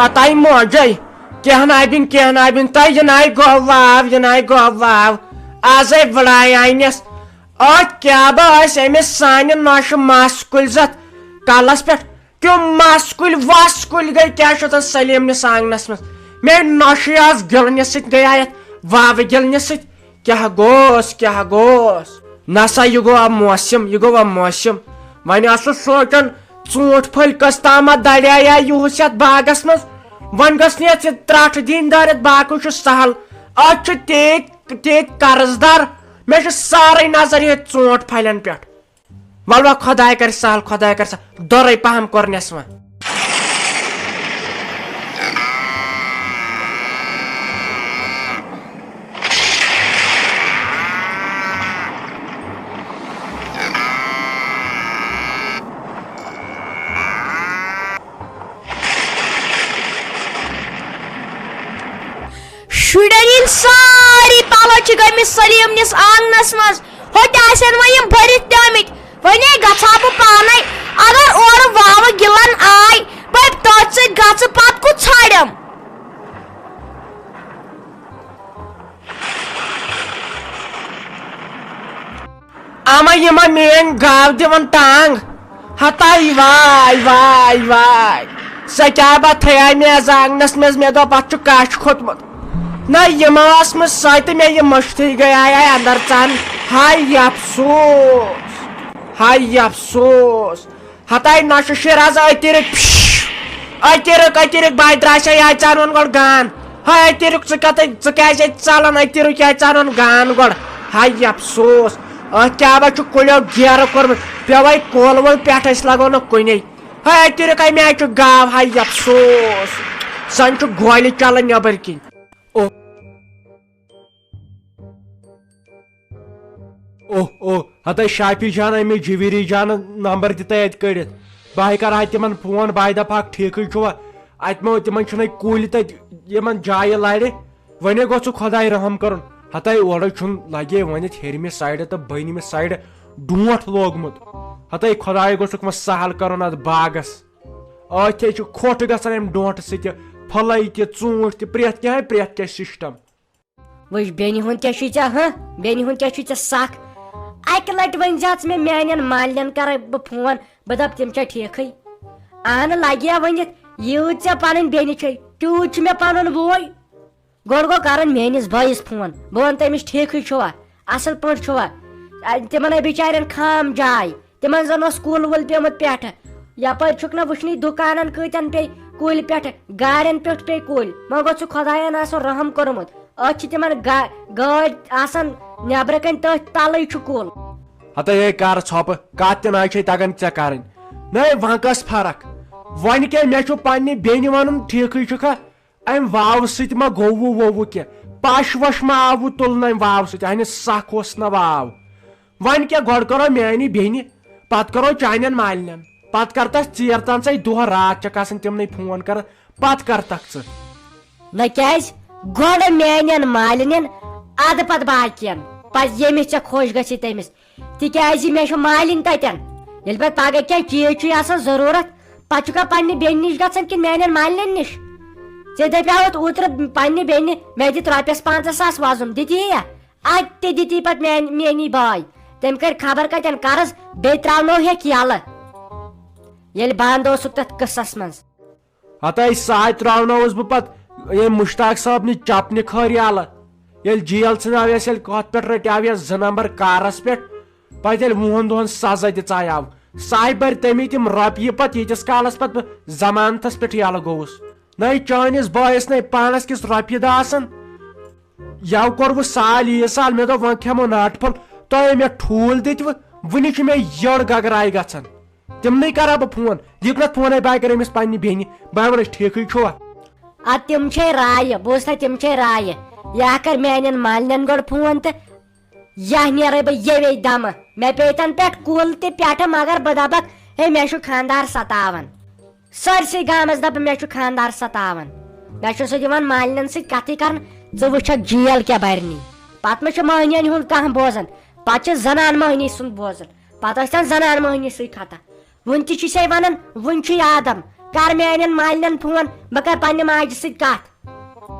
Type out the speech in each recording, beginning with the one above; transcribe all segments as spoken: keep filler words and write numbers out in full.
اتاے موجے، کینٛہہ ناے بِن، کینٛہہ ناے بِن، تۄہہِ یہِ ناے گوٚو واو، یہِ ناے گوٚو واو۔ آزے وٕڑایاینس۔ ٲتھۍ کیٛاہ بہ ٲسۍ أمِس سانہِ نۄشہِ مس کُلۍ زتھ کلس پٮ۪ٹھ۔ تِم مس کُلۍ وس کُلۍ گٔے، کیٛاہ چھُ تتھ سلیمنِس آنگنس منٛز؟ مےٚ نۄشہِ آس گِلنہِ سۭتۍ گٔیے اتھ واوٕ گِلنہِ سۭتۍ۔ کیٛاہ گوس، کیٛاہ گوس؟ نسا، یہِ گوٚو اب موسم، یہِ گوٚو اب موسم۔ وۄنۍ آسُس سونٛچان، ژوٗنٛٹھۍ پھٔلۍ کٔژ تامتھ دڑیایا یُہُس یتھ باغس منٛز۔ وۄنۍ گٔژھ نہٕ یتھ یہِ ترٹھ دِنۍ دٲرِتھ، باقٕے چھُ سہل۔ أتھۍ چھِ تیٖتۍ، تیٖتۍ قرض دار، مےٚ چھُ سارے نظر ییٚتھۍ ژوٗنٛٹھۍ پھلٮ۪ن پٮ۪ٹھ۔ ولہٕ وۄنۍ خۄداے کرِ سہل، خۄداے کرِ سہل، دۄرے پہم کوٚرنس وۄنۍ۔ شُرٮ۪ن ہٕنٛدۍ سٲری پلو چھِ گٔمٕتۍ سلیمنِس آنگنس منٛز۔ ہوٚتہِ آسن وۄنۍ یِم بٔرِتھ تہِ آمٕتۍ۔ وۄنۍ گژھٕ ہا بہٕ پانے۔ اگر اورٕ واوٕ گِلن آے، بہٕ تٔتھۍ سۭتۍ گژھٕ، پتہٕ کُس ژھانڈم؟ اما یِمن میٲنۍ گاو دِوان ٹانگ۔ ہتاے واے واے واے۔ سۄ کیٛاہ بہ تھیا مےٚ از آنگنس منٛز، مےٚ دوٚپ اتھ چھُ کچھ کھوٚتمُت۔ نہ یِم ٲس مےٚ سۄ تہٕ مےٚ یہِ مٔشتھٕے گٔیے اندر ژان۔ ہاے افسوس، ہاے افسوس۔ ہتاے نۄشہِ شیٖر از أتی رُک، پِش۔ أتی رُک، أتی رُک، بہٕ درٛاے سا یہِ ژانُن گۄڈٕ گان۔ ہے أتی رُک، ژٕ کتھ، ژٕ کیٛازِ ژلان؟ أتی رُک، یہِ ژانُن گان گۄڈٕ۔ ہاے افسوس، أتھۍ کیٛاہ بہ چھُ کُلیو گیرٕ کوٚرمُت، پیوے کول وول پٮ۪ٹھ، أسۍ لگو نہٕ کُنے۔ ہے أتی رُک، ہے مےٚ چھُ گاو، ہاے افسوس۔ زن چھُ گولہِ چلان نٮ۪بر کِنۍ۔ او۔ اوہ اوہ، ہتاے شافی جان، أمۍ جویری جان نمبر دِتَے اَتہِ کٔڑِتھ۔ بہٕ ہاے کرٕ ہا تِمن فون، بہٕ ہاے دپہٕ ہاکھ ٹھیکٕے چھُوا؟ اَتہِ ما، تِمن چھُنَے کُلۍ تَتہِ یِمن جایہِ لرِ۔ وۄنۍ گوٚژھ خۄداے رحم کرُن۔ ہتاے اورے چھُن لگے ؤنِتھ ہیٚرمہِ سایڈٕ تہٕ بٔنمہِ سایڈٕ ڈونٛٹھ لوگمُت۔ ہتاے خۄداے گوٚژھُکھ وۄنۍ سہل کرُن اتھ باغس۔ أتھے چھُ کھوٚٹھ گژھان امہِ ڈونٛٹھٕ سۭتۍ، پھلے تہِ، ژوٗنٛٹھۍ تہِ، پرٛٮ۪تھ کینٛہہ، پرٛٮ۪تھ کینٛہہ سسٹم۔ وٕچھ، بیٚنہِ ہُنٛد کیٛاہ چھُے ژےٚ، ہہ؟ بیٚنہِ ہُنٛد کیٛاہ چھُے ژےٚ سکھ؟ اَکہِ لَٹہِ ؤنۍ زِ ژٕ مےٚ، میٛانٮ۪ن مالِنٮ۪ن کَرَے بہٕ فون، بہٕ دَپہٕ تِم چھا ٹھیٖکھٕے؟ اَہنہٕ، لَگہِ یا ؤنِتھ، یوٗت ژےٚ پَنٕنۍ بیٚنہِ چھے، تیوٗت چھُ مےٚ پَنُن بوے۔ گۄڈٕ گوٚو کَرُن میٛٲنِس بٲیِس فون، بہٕ وَنہٕ تٔمِس ٹھیٖکھٕے چھُوا، اَصٕل پٲٹھۍ چھُوا؟ اَ، تِمَن ہے بِچارٮ۪ن خام جاے۔ تِمن زن اوس کُل وُل پیومُت پٮ۪ٹھٕ۔ یپٲرۍ چھُکھ نہ وٕچھنٕے دُکانن کۭتٮ۪ن پیٚیہِ کُلۍ پٮ۪ٹھٕ، گاڑٮ۪ن پٮ۪ٹھ پیٚیہِ کُلۍ۔ وۄنۍ گوٚژھ خۄداین آسُن رحم کوٚرمُت۔ أتھۍ چھِ تِمن گا-، گٲڑۍ آسان نٮ۪برٕ کنہِ، تٔتھۍ تلٕے چھُ کُل۔ ہتے ہے کر ژھۄپہٕ، کتھ تہِ نہ چھے تگان ژےٚ کرٕنۍ۔ نہ وۄنۍ کۄس فرق؟ وۄنۍ کیٛاہ، مےٚ چھُ پننہِ بیٚنہِ ونُن، ٹھیکٕے چھُکھا؟ امہِ واوٕ سۭتۍ ما گوٚوٕ ووٚوٕ کینٛہہ؟ پش وش ما آوٕ تُلنہٕ امہِ واوٕ سۭتۍ؟ اہنہِ سکھ اوس نہ واو۔ وۄنۍ کیٛاہ، گۄڈٕ کرو میانہِ بیٚنہِ، پتہٕ کرو چانٮ۪ن مالنٮ۪ن، پتہٕ کر تس ژیر تام ژے دۄہ راتھ چھکھ آسان تِمنٕے فون کران، پتہٕ کر تکھ ژٕ۔ نہ کیٛازِ؟ گۄڈٕ میانٮ۪ن مالنٮ۪ن، ادٕ پتہٕ باقین۔ پتہٕ ییٚمِس ژےٚ خۄش گژھی تٔمِس۔ تِکیٛازِ مےٚ چھُ مالِنۍ تَتٮ۪ن۔ ییٚلہِ پَتہٕ پَگاہ کینٛہہ چیٖز چھُے آسان ضروٗرت، پَتہٕ چھُکھا پننہِ بیٚنہِ نِش گژھان کِنہٕ میانٮ۪ن مالِنٮ۪ن نِش؟ ژےٚ دَپیٛاوُتھ اوترٕ پننہِ بیٚنہِ، مےٚ دِتھ رۄپیَس پنٛژاہ ساس وَزُم، دِتی یا؟ اَتہِ تہِ دِتی پَتہٕ میانہِ، میٛٲنی باے۔ تٔمۍ کٔرۍ خبر کَتٮ۪ن قرض، بیٚیہِ ترٛاونو ہیٚکھ یَلہٕ۔ ییٚلہِ بنٛد اوسُکھ تَتھ قٕصَس منٛز۔ ہتاے ساے تراونووس بہٕ پتہٕ ییٚمۍ مشتاق صٲب نہِ چپنہِ خٲر یلہٕ۔ ییٚلہِ جیل ژھٕناو یس، ییٚلہِ کتھ پٮ۪ٹھ رٔٹیاو یس زٕ نمبر کارس پٮ۪ٹھ، پتہٕ ییٚلہِ وُہن دۄہن سزا تہِ ژایاو، ساے بٔرۍ تٔمی تِم رۄپیہِ پتہٕ، ییٖتِس کالس پتہٕ بہٕ ضمانتس پٮ۪ٹھ یلہٕ گوٚوُس۔ نَے چٲنِس بٲیِس نَے پانس کِس رۄپیہِ دہ آسان۔ یَوٕ کوٚروٕ سال یی سال، مےٚ دوٚپ وۄنۍ کھٮ۪مو ناٹہٕ پھوٚل، تۄہہِ مےٚ ٹھوٗل دِتوٕ، وُنہِ چھِ مےٚ یٔڑ گگراے گژھان۔ تِمنٕے کرا بہٕ فون، دِکھ نہ فونَے بہٕ کَرٕ أمِس پننہِ بیٚنہِ، بہٕ وَنَس ٹھیٖکٕے چھُوا؟ اَدٕ تِم چھے رایہِ، بوٗز تھا، تِم چھے رایہِ۔ یا کر میانٮ۪ن مالنٮ۪ن گۄڈٕ فون تہٕ یا نیرے بہٕ ییٚوے دمہٕ۔ مےٚ پیٚیہِ تن پٮ۪ٹھ کُل تہِ پٮ۪ٹھٕ، مگر بہٕ دپکھ، ہے، مےٚ چھُ خانٛدار ستاوان۔ سٲرسٕے گامس دپہٕ، مےٚ چھُ خانٛدار ستاوان۔ مےٚ چھُ سُہ دِوان مالنٮ۪ن سۭتۍ کتھٕے کرنہٕ، ژٕ وٕچھکھ جیل کیٛاہ برنی۔ پتہٕ مہ چھُ مٔہنِین ہُنٛد کانٛہہ بوزان، پتہٕ چھِ زنان مٔہنی سُنٛد بوزان۔ پتہٕ ٲسۍ تن زنان مٔہنی سٕے کھتان۔ وُنہِ تہِ چھُ سے ونان، وُنہِ چھُے آدم۔ کر میانٮ۪ن مالنٮ۪ن فون، بہٕ کر پننہِ ماجہِ سۭتۍ کتھ۔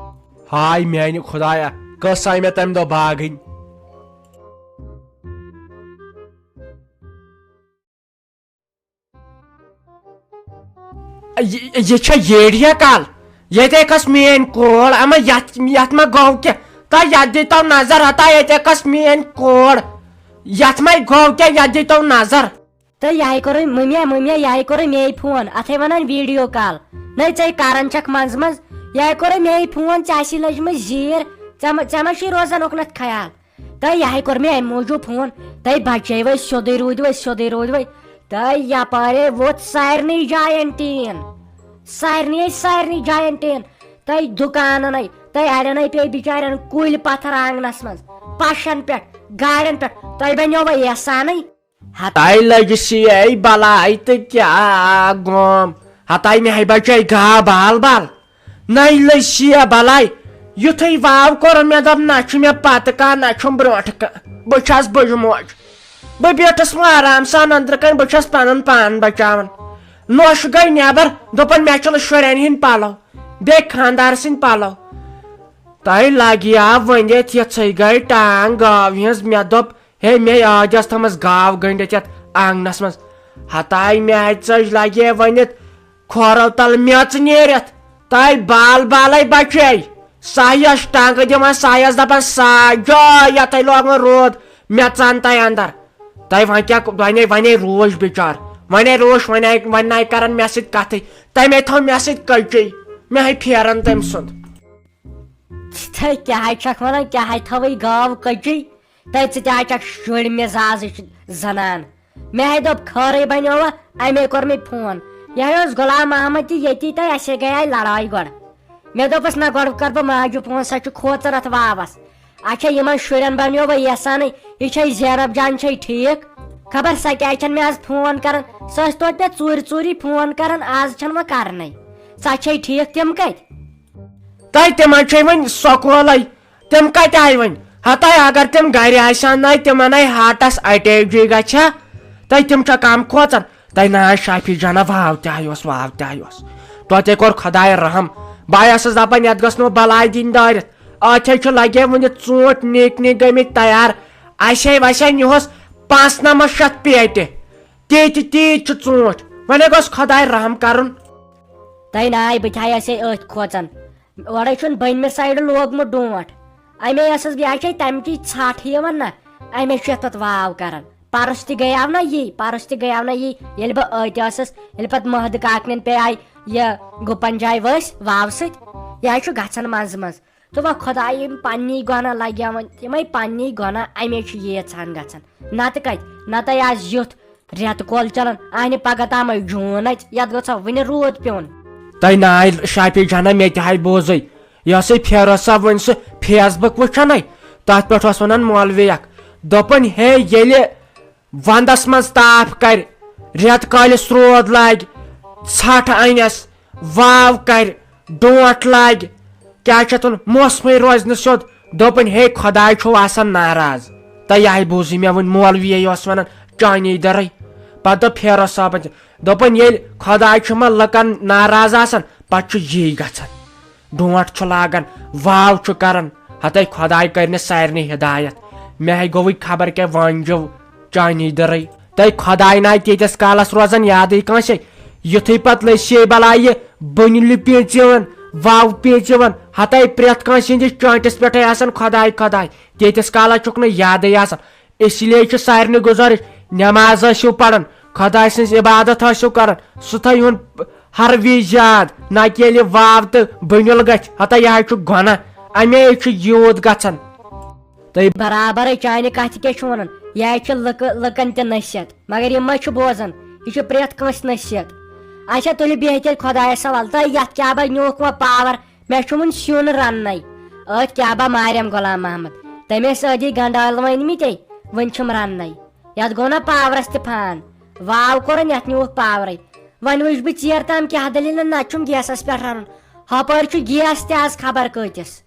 ہاے میانہِ خدایا، کٔژ آے مےٚ تمہِ دۄہ باگٕنۍ۔ یہِ، یہِ چھا ییڈیا کال؟ ییٚتہِ کس میٲنۍ کول، اما یتھ، یتھ ما گوٚو کینٛہہ؟ تۄہہِ یتھ دیٖتو نظر، ہتا ییٚتہِ کس میٲنۍ کول، یتھ ما گوٚو کینٛہہ؟ یتھ دیٖتو نظر۔ تہٕ یہِ ہاے کوٚرُے مٔمیا، مٔمیا، یہِ ہاے کوٚرُے مے فون، اتھے ونان ویڈیو کال۔ نَے ژے کران چھکھ منٛزٕ منٛزٕ، یہِ ہاے کوٚرُے مے فون، ژےٚ آسی لٔجمٕژ زیٖر، ژےٚ ما، ژےٚ ما چھُے روزان اُکنتھ خیال؟ تہٕ یہِ ہاے کوٚر مےٚ امہِ موٗجوٗب فون، تہٕ بچے وٲتۍ سیوٚدُے روٗدۍ وٲتۍ، سیوٚدُے روٗدۍ وٲتۍ۔ تہٕ یپارے ووت سارنٕے جاین ٹیٖن، سارنٕے، سارنٕے جاین ٹیٖن۔ تہٕ دُکانن، تہٕ اڑٮ۪ن پیٚیہِ بچارٮ۪ن کُلۍ پتھر آنگنس منٛز، پشن پٮ۪ٹھ، گاڑٮ۪ن پٮ۪ٹھ۔ تۄہہِ بنیووا احسانٕے؟ ہتاے لٔج سی اے بلاے تہٕ کیٛاہ گوم؟ ہتاے مےٚ ہے بچے گاو بال بال۔ نَے لٔج سی اے بلاے۔ یُتھُے واو کوٚرُن، مےٚ دوٚپ، نہ چھُ مےٚ پتہٕ کانٛہہ، نہ چھُم برونٛٹھ کانٛہہ۔ بہٕ چھَس بٕجہِ موج۔ بہٕ بیٖٹھٕس وۄنۍ آرام سان أنٛدرٕ کَنۍ، بہٕ چھَس پنُن پان بچاوان۔ نوٚش گٔے نٮ۪بر، دوٚپُن، مےٚ چھِنہٕ شُرٮ۪ن ہِنٛدۍ پلو، بیٚیہِ خانٛدار سٕنٛدۍ پلو۔ تۄہہِ لگہِ ہا ؤنِتھ، یِژھٕے گٔے ٹانٛگ گاو ہِنٛز۔ مےٚ دوٚپ، ہے، مے عٲدِس تھٲومٕژ گاو گٔنٛڈِتھ یتھ آنٛگنس منٛز۔ ہتاے مے ژٔج لگے ؤنِتھ کھۄرو تل میژ نیٖرِتھ۔ تۄہہِ بال بالے بچے۔ سایس ٹنٛگہٕ دِوان، سایس دپان، سا جاے یتھے لوگمُت روٗد، مےٚ ژان تۄہہِ اندر۔ تۄہہِ وۄنۍ کیٛاہ، ونے، ونے روٗش بچار، ونے روٗش، ونے، وۄنۍ نَے کران مےٚ سۭتۍ کتھٕے۔ تمے تھٲو مےٚ سۭتۍ کٔچی، مےٚ ہے پھیران تٔمۍ سُنٛد۔ تہٕ کیٛاہ ہے چھکھ ونان، کیٛاہ ہے تھٲوٕے گاو کٔچی؟ تہٕ ژٕ تہِ ہا چھکھ شُرۍ مزازٕچ زنان۔ مےٚ ہے دوٚپ، خٲرٕے بنیووا، امے کوٚر مےٚ فون۔ یہِ ہے اوس غلام محمد تہِ ییٚتی، تہٕ اسے گٔیے لڑٲے گۄڈٕ۔ مےٚ دوٚپُس، نہ، گۄڈٕ کرٕ بہٕ ماجہِ فون، سۄ چھِ کھوژان اتھ واوس۔ اچھا، یِمن شُرٮ۪ن بنیووا احسانٕے؟ یہِ چھے زینب جان، چھے ٹھیٖک؟ خبر سۄ کیٛازِ چھَنہٕ مےٚ از فون کران؟ سۄ ٲس توتہِ مےٚ ژوٗرِ ژوٗرِ فون کران، از چھَنہٕ وۄنۍ کرنَے۔ سۄ چھے ٹھیٖک، تِم کتہِ؟ تۄہہِ تِمن چھے وۄنۍ سکوٗلے۔ تِم کتہِ آیہِ وۄنۍ؟ ہتاے اگر تِم گرِ آسہِ ہن نَے، تِمن آیہِ ہارٹس اٹیک جی گژھِ ہا۔ تۄہہِ تِم چھا کم کھوژان؟ تۄہہِ نہ آسہِ شافی جانا واو تہِ آیوس، واو تہِ آیوس۔ توتہِ کوٚر خدایہِ رحم۔ بہٕ آیاسس دپان، یتھ گٔژھ نہٕ بلاے دِنۍ دٲرِتھ۔ اتھ ہے چھُ لگے وُنہِ ژوٗنٹھۍ نِکۍ نِکۍ گٔمٕتۍ تیار۔ اسہِ ہے وسہِ ہا یُہُس پانٛژھ نمتھ شتھ پیٹہِ۔ تیٖتۍ تیٖتۍ چھِ ژوٗنٹھۍ۔ وۄنۍ ہے گوٚژھ خداے رحم کرُن۔ تۄہہِ ناے بہٕ تہِ ہا ٲسے أتھۍ کھوژان۔ اورے چھُنہٕ بٔنمہِ سایڈٕ لوگمُت ڈونٛٹھ۔ اَمے ٲسٕس بہٕ، یہِ ہا چھے تَمہِ چی ژھٹھ یِوان نہ، اَمے چھُ یَتھ پَتہٕ واو کران۔ پَرُس تہِ گٔیاو نہ یی، پَرُس تہِ گٔیاو نہ یی، ییٚلہِ بہٕ أتۍ ٲسٕس، ییٚلہِ پَتہٕ مہدٕ کاکنٮ۪ن پے آیہِ یہِ گُپن جاے ؤسۍ واوٕ سۭتۍ۔ یہِ ہا چھُ گژھان منٛزٕ منٛزٕ۔ تہٕ وۄنۍ خۄداے، یِم پننی گۄناہ لگیمٕتۍ، یِمے پننی گۄناہ، اَمے چھُ ییٖژ ہن گژھان۔ نتہٕ کتہِ، نتہٕ آسہِ یُتھ رٮ۪تہٕ کول چلان، اہنہِ پگاہ تام آسہِ جوٗن اتہِ، یتھ گوٚژھ ہا وُنہِ روٗد پیوٚن۔ تۄہہِ ناے شافی جانا، مےٚ تہِ ہاے بوزٕے، یہِ ہسا فیروز صٲب وۄنۍ سُہ فیس بُک وٕچھان ہے، تتھ پٮ۪ٹھ اوس ونان مولوی اکھ، دوٚپُن، ہے، ییٚلہِ ونٛدس منٛز تاپھ کرِ، رٮ۪تہٕ کٲلِس روٗد لاگہِ، ژھٹھ انٮ۪س، واو کرِ، ڈونٛٹھ لاگہِ، کیٛاہ چھِ اتھ ونان، موسمٕے روزِ نہٕ سیوٚد۔ دوٚپُن، ہے، خۄداے چھُو آسان ناراض۔ تہٕ یہِ ہاے بوٗزٕے مےٚ وۄنۍ، مولوی اوس ونان چانی دٔرٕے۔ پتہٕ دوٚپ فیروز صٲبن تہِ، دوٚپُن، ییٚلہِ خۄداے چھُ ما لُکن ناراض آسان، پتہٕ چھُ یی گژھان۔ ڈونٛٹھ چھُ لاگان، واو چھُ کران، ہتے خۄداے کرِ نہٕ سارنٕے ہدایت۔ مےٚ ہے گوٚوُے خبر کیٛاہ وٲنجو چانی دٔرٕے۔ تہٕ خۄداے ناے تیٖتِس کالس روزان یادٕے کٲنٛسے۔ یُتھُے پتہٕ لٔسۍ ہے بلاے یہِ بٔنِلہِ پیٖنژِ یِوان، واو پیٖنژِ یِوان، ہتے پرٛٮ۪تھ کٲنٛسہِ ہٕنٛدِس چٲنٛٹِس پٮ۪ٹھے آسان خۄداے، خۄداے۔ تیٖتِس کالس چھُکھ نہٕ یادٕے آسان۔ اسی لیے چھِ سارنٕے گُزٲرِش، نٮ۪ماز ٲسِو پران، خۄداے سٕنٛز عبادت ٲسِو کران، سُہ تھٲیہُن ہر وِزِ یاد، نہ کہِ ییٚلہِ واو تہٕ بٔنِل گژھِ، ہتا یہِ حظ چھُ گۄناہ، اَمے چھُ یوٗت گژھان۔ تہٕ برابرے چانہِ کتھِ کیٛاہ چھُ ونان، یہِ حظ چھِ لُکہٕ، لُکن تہِ نصیحت، مگر یِم ما چھِ بوزان، یہِ چھُ پرٛٮ۪تھ کٲنٛسہِ نصیحت۔ اچھا، تُلِو بِہِو تیٚلہِ خۄدایس حوالہٕ، تۄہہِ یتھ کیٛاہ با نیوٗکھ وۄنۍ پاور؟ مےٚ چھُ وُنہِ سیُن رننَے۔ أتھۍ کیٛاہ با ماریم غلام محمد؟ تٔمۍ ٲسۍ أدی گنڈٲلۍ وٲنۍ مٕتۍ، وُنہِ چھِم رننَے۔ یَتھ گوٚو نہ پاورَس تہِ فان۔ واو کوٚرُن، یَتھ نیوٗکھ پاورَے۔ وۄنۍ وٕچھ بہٕ ژیر تام کیٛاہ دٔلیٖلہ، نَتہٕ چھُم گیسَس پٮ۪ٹھ رَنُن۔ ہُپٲرۍ چھُ گیس تہِ آز خبر کۭتِس۔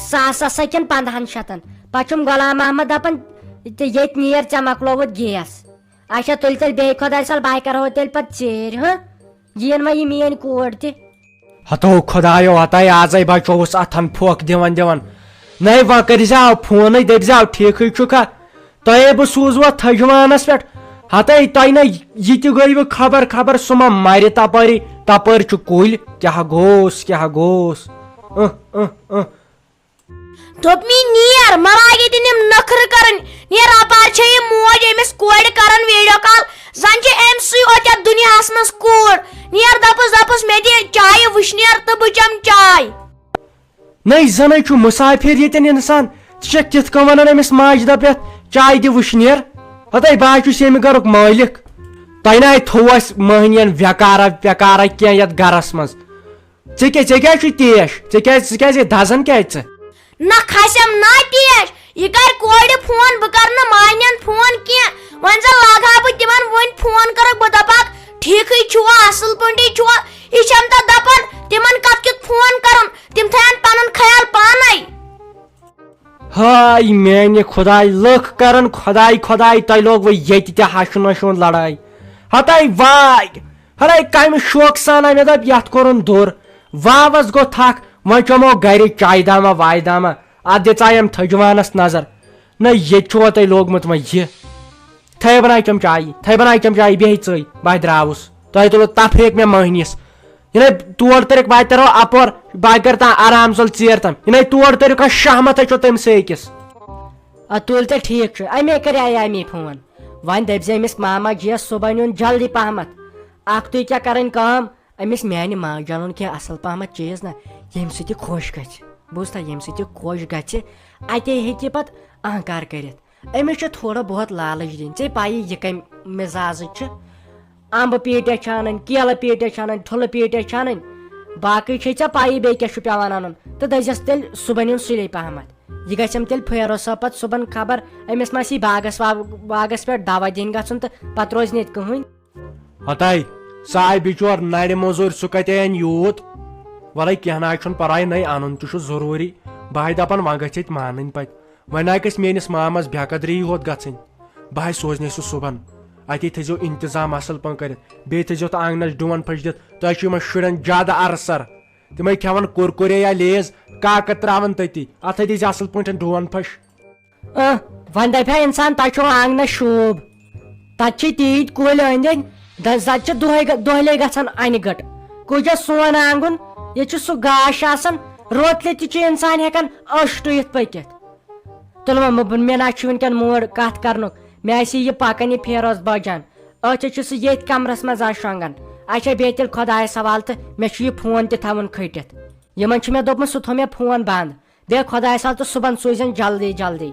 ساسَس ہا کِنہٕ پنٛدہَن شَتَن۔ پَتہٕ چھُم غلام محمد دَپان، "تہٕ ییٚتہِ نیر، ژےٚ مۄکلووُتھ گیس۔" اچھا، تُلۍ تیٚلہِ بیٚیہِ خۄداے سَل، بہٕ ہا کَرہو تیٚلہِ پَتہٕ ژیٖرۍ، ہہ؟ یِیِن وۄنۍ یہِ میٲنۍ کوٗر تہِ۔ ہتو خۄدایو، ہتاے آزے بچووُس اتھن پھۄکھ دِوان دِوان۔ نَے وۄنۍ کٔرۍزیو فونٕے، دٔپۍزیو ٹھیٖکھٕے چھُکھا؟ تۄہے بہٕ سوٗزوٕ تھٔجوانس پٮ۪ٹھ۔ ہتاے تۄہہِ نَے یہِ تہِ گٔیوٕ خبر خبر، سُہ ما مرِ تپٲری؟ تپٲرۍ چھُ کُلۍ۔ کیٛاہ گوٚوس، کیٛاہ گوٚوس؟ اہ، اہ، اہ۔ دوٚپ مےٚ، "نیر، مہ لاگ ییٚتٮ۪ن یِم نخرٕ کرٕنۍ۔ نیر، اپار چھےٚ یہِ موج أمِس کورِ کران video call۔ زن چھِ أمۍ سٕے یوت یتھ دُنیاہس منٛز کوٗر۔ نیر، دپُس، دپُس، مےٚ دِ چایہِ وٕشنیر تہٕ بہٕ چٮ۪مہٕ چاے۔" نٔے زَنَے چھُ مُسافِر ییٚتٮ۪ن اِنسان۔ ژٕ چھَکھ کِتھ کٔنۍ وَنان أمِس ماجہِ دَپٮ۪تھ، "چاے دِ وٕشنیر"؟ ہَتَے بہٕ ہا چھُس ییٚمہِ گَرُک مٲلِک۔ تۄہہِ نَے تھوٚو اَسہِ مٔہنِیَن وٮ۪کارا وٮ۪کارا کینٛہہ یَتھ گَرَس منٛز۔ ژےٚ کیٛاہ، ژےٚ کیٛاہ چھُے تیش؟ ژےٚ کیٛازِ، ژٕ کیٛازِ دَزَن کیٛازِ ژٕ؟ نہ کھسٮ۪م نا تیش، یہِ کرِ کورِ فون، بہٕ کرٕ نہٕ مانٮ۪ن فون کینٛہہ۔ وۄنۍ زن لاگہٕ ہا بہٕ تِمن وُنۍ فون، کرکھ بہٕ دپکھ، "ٹھیٖکھٕے چھُوا، اصل پٲٹھۍ چھُوا؟" یہِ چھم تتھ دپان، تِمن کتھ کیُتھ فون کرُن، تِم تھاون پنُن خیال پانے۔ ہاے میانہِ خداے، لُکھ کرن خداے خداے، تۄہہِ لوگوٕ ییٚتہِ تہِ ہشہِ نۄشہِ ہُنٛد لڑٲے۔ ہتاے واے، ہڑے کمہِ شوقہٕ سان مےٚ دوٚپ یتھ کوٚرُن دوٚر۔ واوس گوٚو تھکھ، وۄنۍ چمو گرِ چایہِ دامہ وایہِ دامہ۔ اتھ دِژایَم تھٔجوانس نظر۔ نہ، ییٚتہِ چھُوا تۄہہِ لوگمُت وۄنۍ یہِ؟ تھٲے بناے چم چایہِ، تھٲے بناے چم چایہِ، بیٚہہِ ژٕے، بہٕ ہا درٛاوُس۔ تۄہہِ تُلُو تفریٖق مےٚ مٔہنِس۔ یہِ نے تور تٔرِکھ، بہٕ ہا ترو اپور، بہٕ ہا کرٕ تام آرام سان ژیر تام۔ یہِ نے تور تٔرِکھ، آ شہمت ہے چھو تٔمۍ سٕے أکِس۔ آ، تُل تیٚلہِ ٹھیٖک چھُ، اَمے کَرے اَمے فون۔ وۄنۍ دٔپۍ زِ أمِس ماما جِیَس صُبحن یُن جلدی پہمتھ۔ اَکھتُے کیٛاہ کَرٕنۍ کٲم، أمِس میٛانہِ ماجہِ اَنُن کینٛہہ اَصٕل پہمتھ چیٖز نہ، ییٚمہِ سۭتۍ یہِ خۄش گژھِ۔ بوٗزتھا، ییٚمہِ سۭتۍ یہِ خۄش گژھِ، اَتے ہیٚکہِ یہِ پَتہٕ اہنکار کٔرِتھ۔ أمِس چھِ تھوڑا بہت لالٕچ دِنۍ، ژےٚ پَیی یہِ کَمہِ مِزازٕچ چھِ۔ اَمبہٕ پیٖٹۍ چھِ اَنٕنۍ، کیلہٕ پیٖٹۍ چھِ اَنٕنۍ، ٹھُلہٕ پیٖٹۍ چھِ اَنٕنۍ، باقٕے چھے ژےٚ پَیی بیٚیہِ کیٛاہ چھُ پٮ۪وان اَنُن۔ تہٕ دٔپۍزٮ۪س تیٚلہِ صُبحن یُن سُلے پہمتھ۔ یہِ گژھٮ۪م تیٚلہِ فیروز صٲب پَتہٕ صُبحن خبر، أمِس ما آسی باغس وا-، باغس پٮ۪ٹھ دوا دِنۍ گژھُن تہٕ پَتہٕ روزِ نہٕ ییٚتہِ کٕہٕنۍ۔ ہتاے، سُہ آے بِچور نرِ موٚزوٗرۍ، سُہ کتہِ اَنہِ یوٗت؟ وَلَے کینٛہہ نہ حظ چھُنہٕ پَرواے، نَے اَنُن تہِ چھُ ضروٗری۔ بہٕ ہاے دَپان وۄنۍ گژھِ ییٚتہِ مانٕنۍ پَتہٕ۔ وۄنۍ نہ گژھِ میٛٲنِس مامَس بے قدری ہوت گژھٕنۍ۔ بہٕ ہاے سوزنَے سُہ صُبحن۔ اَتے تھٲیزیو انتظام اَصٕل پٲٹھۍ کٔرِتھ۔ بیٚیہِ تھٲیزیو تہٕ آنٛگنَس ڈوٗن پھٔش دِتھ۔ تۄہہِ چھُو یِمَن شُرٮ۪ن زیادٕ اَرٕ سَر۔ تِمَے کھٮ۪وان کُرکُرے یا لیز، کاکَد ترٛاوان تٔتی۔ اَتھ تھٲیزِ اَصٕل پٲٹھۍ ڈوٗن پھٔش۔ اہ، وۄنۍ دپہِ ہا انسان، تۄہہِ چھو آنگنس شوٗب، تتہِ چھِ تیٖتۍ کُلۍ أنٛدۍ أنٛدۍ، د-، زتہِ چھِ دۄہے گ-، دۄہلے گژھان انہِ گٔٹ۔ کُجس سون آنگُن، ییٚتہِ چھُ سُہ گاش آسان، روتلہِ تہِ چھُ انسان ہٮ۪کان أچھ ٹُیِتھ پٔکِتھ۔ تُلہٕ وۄنۍ مےٚ، مےٚ نہ چھُ وٕنکٮ۪ن موٗڈ کتھ کرنُک، مےٚ آسہِ یہِ پکان یہِ فیروز بجان، أتھۍ چھُ سُہ ییٚتھۍ کمرس منٛز آز شۄنٛگان۔ اچھا بیٚہہ تیٚلہِ خۄدایس حوالہٕ تہٕ مےٚ چھُ یہِ فون تہِ تھاوُن کھٔٹِتھ۔ یِمن چھُ مےٚ دوٚپمُت سُہ تھوٚو مےٚ فون بنٛد۔ بیٚیہِ خۄدایَس حوالہٕ تہٕ صُبحن سوٗزِن جلدی جلدی۔